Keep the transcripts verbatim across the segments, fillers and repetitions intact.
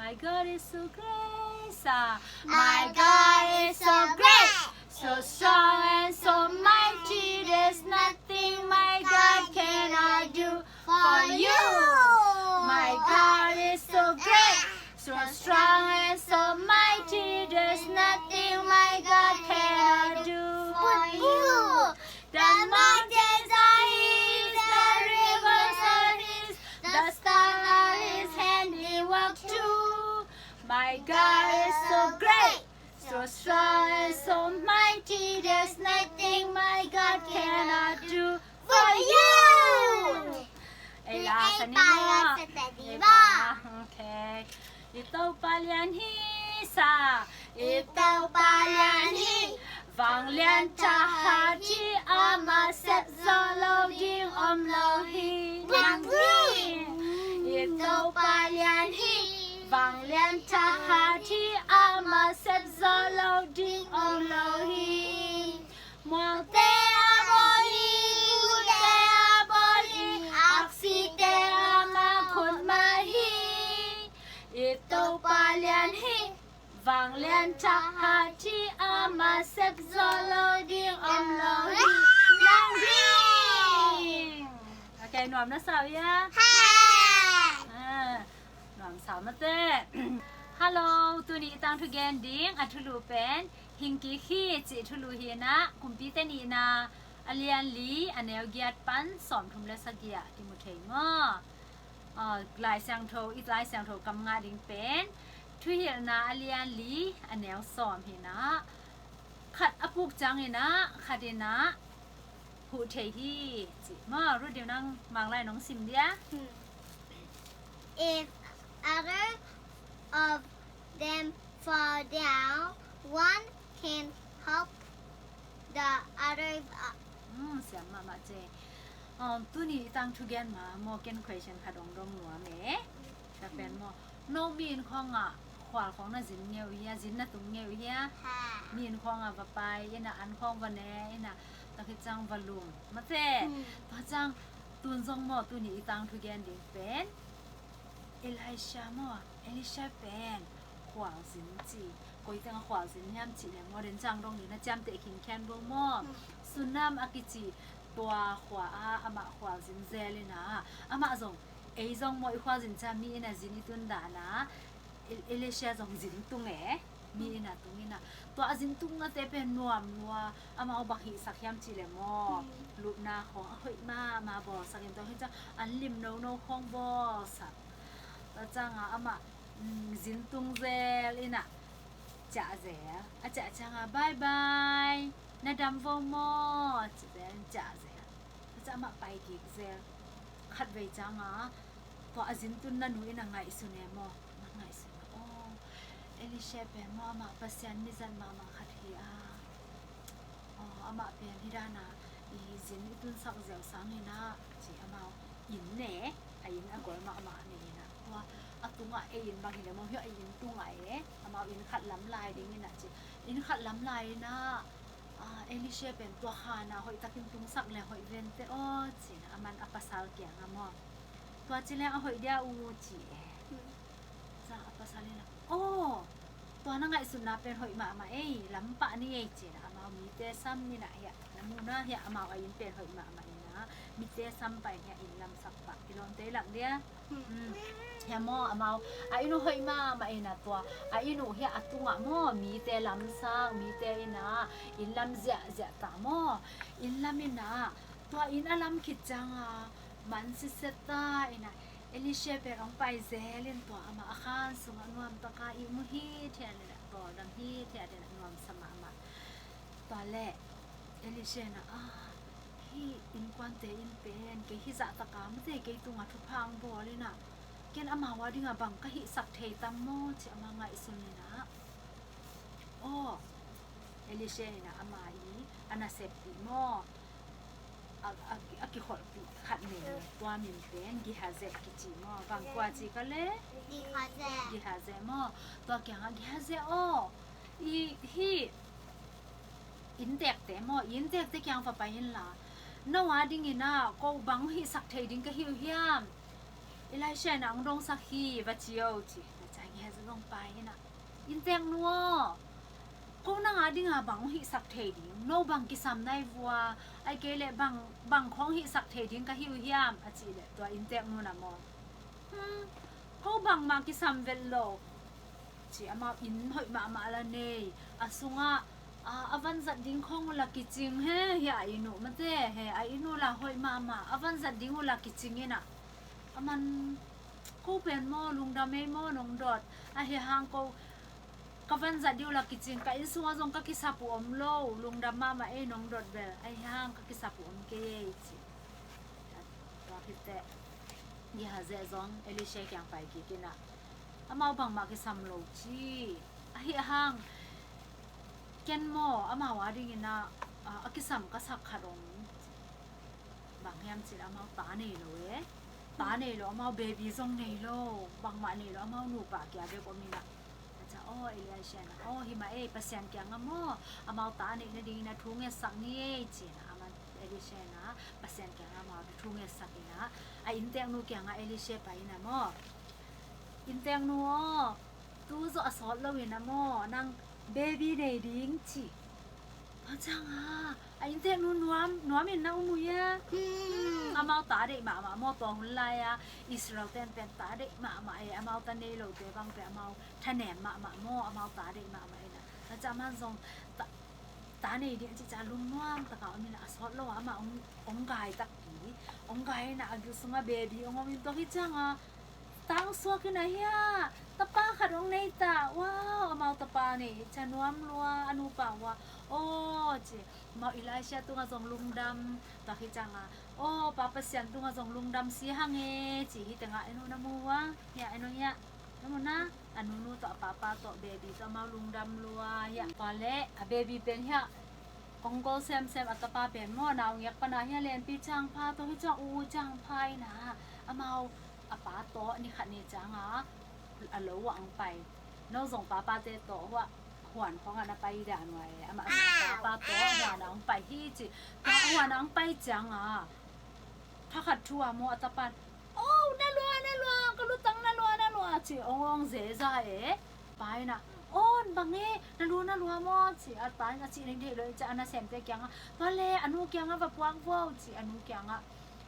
My God is so great, sa. My God is so great, so strong and so mighty. There's nothing my God cannot do for you. My God is so great, so strong and so mighty. There's nothing my God cannot do for you. The mountains are His, the rivers are His, the stars are His handiwork too. My God is so great, so strong and so mighty. There's nothing my God cannot do for you. Ei la sa ni maw? Okay. I Topa lian hi, sa. I Topa lian hi. Vanglian thahat hi, amah sep zawh lo ding om lo hi. Nang hi. I Topa lian hi. Vanglian thahat hi, amah sep zawh lo ding om lo hi. Mualte a bawl hi, gulte a bawl hi, aksite amah khut mah hi. I Topa lian hi. Vanglian thahat hi, amah sep zawh lo ding om lo hi. Nang hi. Okay, nuam na sa uh hia? Ha. Ah, nuam sa mate. Hello, tuni i tangthu gen ding a thulu pen Hing kik hi cih thulu hi na, Kumpite nihna a lian li a neu giat pan sawmthum le sagih ah kimu thei maw? Ah, Lai Siangtho, i Lai Siangtho kam ngah ding pen Thuhilhna a lian li a neu sawm hi na, khat a puk ciang hi na, khat hi na huh thei hi ci maw? Ruth Diu, nang Mang Lai nong sim dia? Hmm. If other of them fall down, one can help the others up. Hmm, siam mahmah ce. Um, tuni i tangthu gen ma maw, ken question khat hong dong nuam e. Ka pen maw, no mi inn khawngah khual khawng na zin ngei uh hia, zin na tung ngei uh hia? Ha. Mi inn khawngah va pai, inn ah an khawng va ne, inn ah tak hi ciang va lum, mate. Hmm. Tua ciang tun zong maw, tuni i tangthu gen ding pen Elisha maw, Elisha pen khualzin ci. Koi tengah khualzin hiam cih leh maw, den ciang dong ni na ciamteh khinkhian bo maw. Hmm. Shunem a kici tua khua ah amah khualzin zel ina, amah zong, ei zong maw i khualzin ciang mi ina zin i tun dan a, E-, Elisha zong zin tung e. Mi ina tung ina. Tua a zin tung nate pen nuam lua, amau bang hihsak hiam cih leh maw. Hmm. Lupna khawng a hoih mahmah bawlsak in, tua hi ciang an lim nono khawng bawlsak. Tua ciangah amah, mm, zin tung zel ina ciah zel. A ciah ciangah, "Bye bye, na dam vo maw?" ci zel, ciah zel. Tua ciang amah pai kik zel. Khatvei ciangah tua a zin tunna nu ina ngaihsun e maw. Amah ngaihsun a, "Aw, Elisha pen maw, amah Pasian mizat mahmah khat hi a. Aw, amah pen hi dan a i zin i tunsak ziau sang hi na," ci. Amau inn ne, a inn a gol mahmah ne ina. Tua a tungah ei inn bang hi leh maw, hi a inn tungah e, amau inn khat lam lai ding ina ci. Inn khat lam lai ina, ah, Elisha pen tua khan a hoih takin tungsak leh hoih vente aw ci ina, aman a pasal kiangah maw. Tua ci leng a hoih dia u ci e. Hmm. Tua a pasal ina, "Aw, tua na ngaihsutna pen hoih mahmah ei, lam pah ni ei," ci ina, amau mite sam ina, hiah na mu na, hiah amau a inn pen hoih mahmah ina, mite sam pah in, hiah inn lamsak pah. I lawmte i lak dia. Hmm. Hmm. Hiah maw, amau a inn uh hoih mahmah ina, tua a inn uh hiah a tungah maw, mite lamsak, mite ina inn lam ziahziah ta maw. Inn lam ina, tua inn a lam khit ciangah man sitset ta ina, Elisha pen hong pai zel in, tua amah a khan sungah nuamtaka ihmu hithiat ina, tawldam hithiat ina, nuamsa mahmah. Tua leh Elisha ina, "Ah, hih innkuante inn pen kei hih zahtaka mate, kei tungah thupha hong bawl ina, ken amau a dingah bang ka hihsak thei tam maw?" ci amah ngaihsun ina. Aw, Elisha ina ama i a naseppih maw, a, a, a kikholhpih khat nei, tua min pen Gehazi kici maw. Bang kua ci ka le? Gehazi. Gehazi maw. Tua kiangah, "Gehazi aw, i, hih inntekte maw, i inntekte kiang va pai inla, no a dingin ah ko bang hihsak thei ding ka hi uh hiam? Elisha in ah hong dongsak hi," va ci o ci. Cai Gehazi zong pai in ah, innteeknu aw, ko nang a dinga bang hong hihsak thei ding, no bang kisam nai vua, ahih kei leh bang, bang khawng hihsak thei ding ka hi uh hiam, a cih leh tua innteeknu in ah maw, hmm, ko bangmah kisam vet lo, ci, amau inn hoih mahmah la nei, a sungah, a, a vanzat ding khawng uh la kicing, he, hi a inn uh mate, he, a inn uh la hoih mahmah, a vanzat ding uh la kicing in ah, aman, ko pen maw, lungdam ei maw, nong dot, ahi hang ko, ka vanzat ding uh la kicing, ka inn sungah zong ka kisap uh om lo, lungdam mahmah ei, nong dot bel, ahi hang ka kisap uh om kei ei, ci. Tua khit teh Gehazi zong Elisha kiang pai kik in ah, amau bangmah kisam lo ci, ahi hang ken maw, amau a dingin ah, a, a kisam ka sak khat om, bang hiam cih leh amau ta nei lo e, ta nei lo, amau baby zong nei lo, bangmah nei lo, amau nupa kia bek om in ah. A ca, aw, Elisha in ah, aw, hi mah ei, Pasian kiangah maw, amau ta neih nadingin ah thu ngetsak ni ei, ci in ah, aman Elisha in ah Pasian kiangah amau thu ngetsak in ah, a innteeknu kiangah Elisha pai in ah maw, innteeknu aw, tu zawh a sawt lo in ah maw, nang baby nei ding, ci. Tua ciangah a innteeknu nuam, nuam in na um uh hia? Hmm, amau ta deih mahmah maw, tua hun lai-a Israel ten pen ta deih mahmah e, amau ta nei lote bang pen amau thanem mahmah maw, amau ta deih mahmah in ah. Tua ciang aman zong ta, ta nei ding a cih ciang lungnuam takin om in ah, a sawt lo a amah hong, hong gai takpi, hong gai in ah, a gil sungah baby hong om in, tua khit ciangah ta hong suak in ah, hia, tapa khat hong nei ta. Wow, amau tapa nei hi cia, nuam lua, a nupa uh a, aw, ci, amau Elisha tungah zong lungdam, tua khit ciangah, aw, Pa Pasian tungah zong lungdam si hang e, ci hi tengah, en uh, na mu uh a, hia, en uh, hia, na mu na, a nunu tawh, a papa tawh, baby tawh amau lungdam lua, hia, tua leh a baby pen, hia, hong gol semsem, a tapa pen maw, naungek pan a, hia, lenpi ciang pha, tua khit ciang u ciang pha in ah, amau a pa tawh ni khat ni ciangah a lo ah hong pai. No zong papate tawh huah huan khawngah na pai dan uh a, amah zong a papa tawh huan ah hong pai hi, ci. Tua huan ah hong pai ciangah thakhat thu a maw, a tapa in, "Oh, na lua, na lua, ka lutang na lua, na lua," ci, hong, hong zeza e. Pa in ah, "Oh, bang e, na lu, na lua maw?" ci, a pa in a cih ding deih lo in, ci, a nasemte kiangah, "Tua leh, a nu kiangah va puak vo," ci, a nu kiangah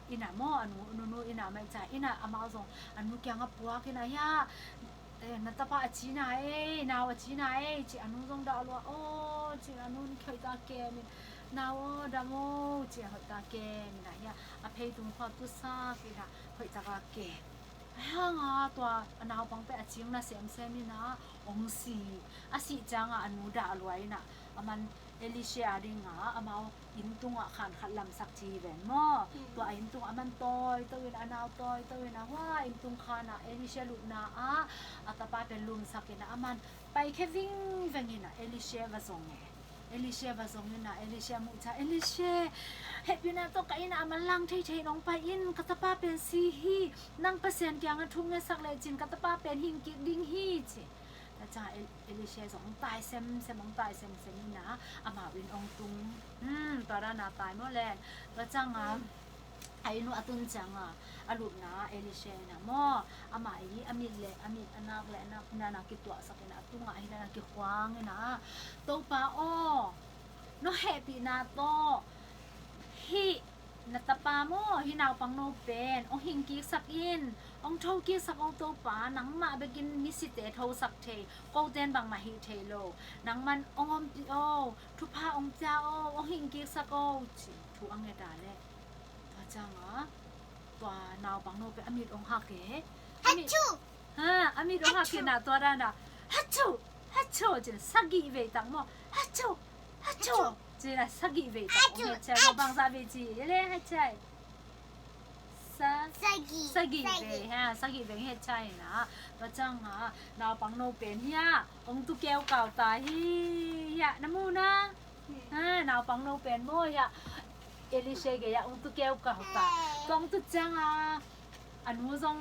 in ah maw, a nu, nunu in ah mah, ci, in ah amau zong a nu kiangah puak in ah, hia, eh, na tapa a ci na ei, nau a ci na ei, ci, a nu zong dah lua, aw, ci, a nu in hoih tak a kem in, "Nau aw, dam o," ci, a hoih tak a kem in ah, hia, a pheitung khawng tusak in ah hoih tak a kem. Ahi hang a tua a naupang pen a cing na semsem in ah hong si. A sih ciangah a nu dah lua in ah, aman Elisha a dingah amau inn tungah khan khat lamsak ci hi ven maw. Hmm. Tua a inn tungah aman tawito in, a nau tawito in ah, hua inn tung khan ah Elisha lutna ah a tapa pen lumsak in ah, aman paikhia vingveng in ah Elisha va zong e. Elisha va zong in ah, Elisha muh ciang, "Elisha, hehpihna tawh ka inn ah a manlang theithei in hong pai in, ka tapa pen si hi. Nang Pasian kiangah thu ngetsak lecin ka tapa pen hing kik ding hi," ci. Tua ciang El-, Elisha zong hong tai semsem, hong tai semsem in ah amau inn hong tung. Hmm, tua dan a tai maw len. Tua ciang a, a inn uh a tun ciangah a lutna Elisha in ah maw, amah i a mit le a mit, a nak le a nak, na, na kituahsak in ah, a tungah hi na, na kikhuang in ah, "Topa aw, no hehpihna tawh hih na tapa maw, hih naupang no pen hong hing kiksak in, hong tho kiksak o Topa, nangmah bekin misite thosak thei, kote in bangmah hih thei lo, nangman hong ompih o, thupha hong pia o, hong hing kiksak o," ci, thu a nget a leh. Tua ciangah tua naupang no pen a mit hong hak e. A mit, ha, a mit hong hak in ah tua dan ah, "Hachu, hachu," ci, sagih vei tak maw. "Hachu, hachu," ci in ah sagih vei tak hong het ciang, bangzah vei ci le, hai ciai. Sa, sagih, sagih vei, ha, sagih vei hong het ciang in ah. Tua ciangah naupang no pen, hia, hong tu keukau ta hi, hia, na mu na. Ha, naupang no pen maw, hia, Elisha gei ah hong tu keukau ta. Tua hong tu ciangah a nu zong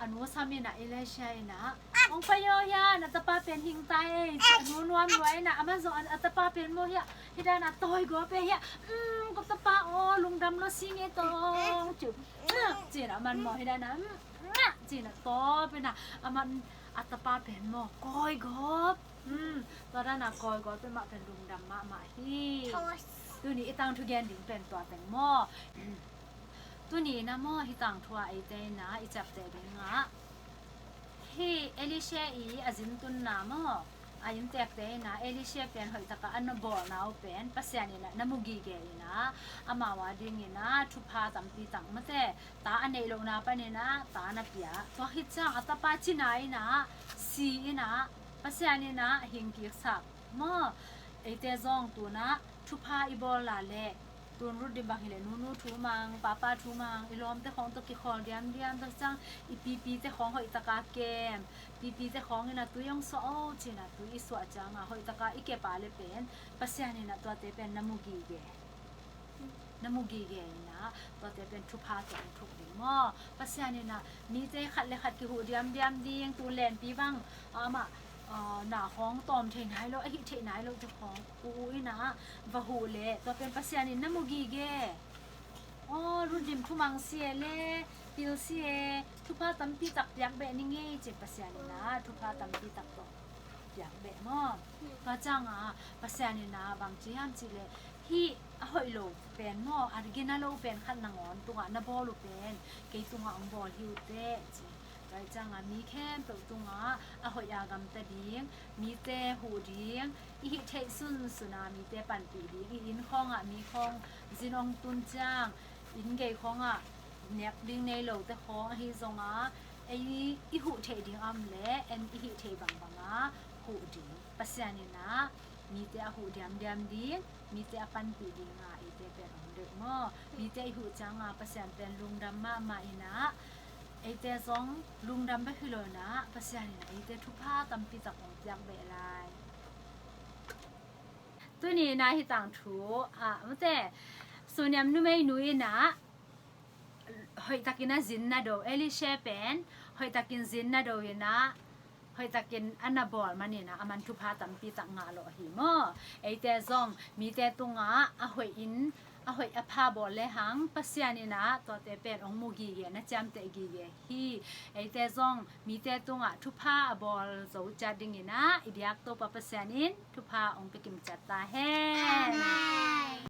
A nu sam in ah, Elisha in ah, "Hong pai aw, hiah na tapa pen hing ta ei," ci a nu nuam lua in ah, amah zong a tapa pen maw hiah, hih dan a tawi gawp ei hiah, "Um, ka tapa aw, lungdam lo sing e tawng," ci, "Um," ci in ah, aman maw hih dan a, "Um, um," ci in ah tawp in ah, aman a tapa pen maw kawi gawp. Um, tua dan a kawi gawp pen mah pen lungdam mahmah hi. Tuni i tangthu gen ding pen tua teng maw. Tuni in ah maw, hih tangthu ah eite in ah i ciapteh ding ah, hih Elisha i a zin tunna maw, a innteekte in ah Elisha pen hoih tak a a na bawlna uh pen Pasian in ah na mu gige in ah, amau a ding in ah thupha tampi tak, mate, ta a neih lohna pan in ah ta na pia. Tua khit ciang a tapa cina in ah, si in ah, Pasian in ah hing kiksak maw. Eite zong tu in ah thupha i bawl lai leh, tun Ruth ding bang hi leh, nunu thu mang, papa thu mang, i lawmte khawng tawh kikhawl diamdiam, tua ciang i pipite khawng hoih tak a kem, pipite khawng in ah tui hong suah o ci in ah tui i suah ciang ah hoih tak a i kep a leh pen, Pasian in ah tuate pen na mu gige, na mu gige in ah, tuate pen thupha tawh hong thuk ding maw. Pasian in ah mite khat le khat kihuh diamdiam ding, tu lenpi bang, amah, ah, na khawng tawm thei nai lo, a hih theih nai lo te khawng uh uh in ah va huh leh, tua pen Pasian in na mu gige. Aw, Ruth dim thu mang si e le, pil si e, thupha tampi tak piak beh ni ngei ci, Pasian in ah thupha tampi tak tawh piak beh maw. Tua ciang ah Pasian in ah bang ci hiam cih leh, hih a hoih lo pen maw, a gina lo pen khat nangawn tungah na bawl uh pen kei tungah hong bawl hi uh teh ci. Tua ciang ah mi khempeuh tungah a hoih a gamta ding, mite huh ding, i hih theih sunsun a mite panpih ding, i inn khawng ah mi khawng zin hong tun ciang, inn gei khawng ah nek ding nei lote khawng ahi zong ah, ei i huh theih ding a om leh en i hih theih bangbang a huh ding. Pasian in ah mite a huh diamdiam ding, mite a panpih ding ah eite pen hong deih maw. Mite i huh ciang ah Pasian pen lungdam mahmah in ah, eite zong lungdam bek hi lo in ah, Pasian in ah eite thupha tampi tak hong piak beh lai. Tuni in ah hih tangthu ah, mate, Suniam numeinu in ah hoih takin a zin na do, Elisha pen hoih takin zin na do in ah, hoih takin a na bawl man in ah, aman thupha tampi tak ngah lawh hi maw. Eite zong mite tungah a hoih in, a hoih a pha bawl lehang Pasian in ah tuate pen hong mu gige, na ciamteh gige hi. Eite zong mite tungah thupha a bawl zo ciat ding in ah i biak Topa Pasian in thupha hong pia kim ciat ta hen. Amen.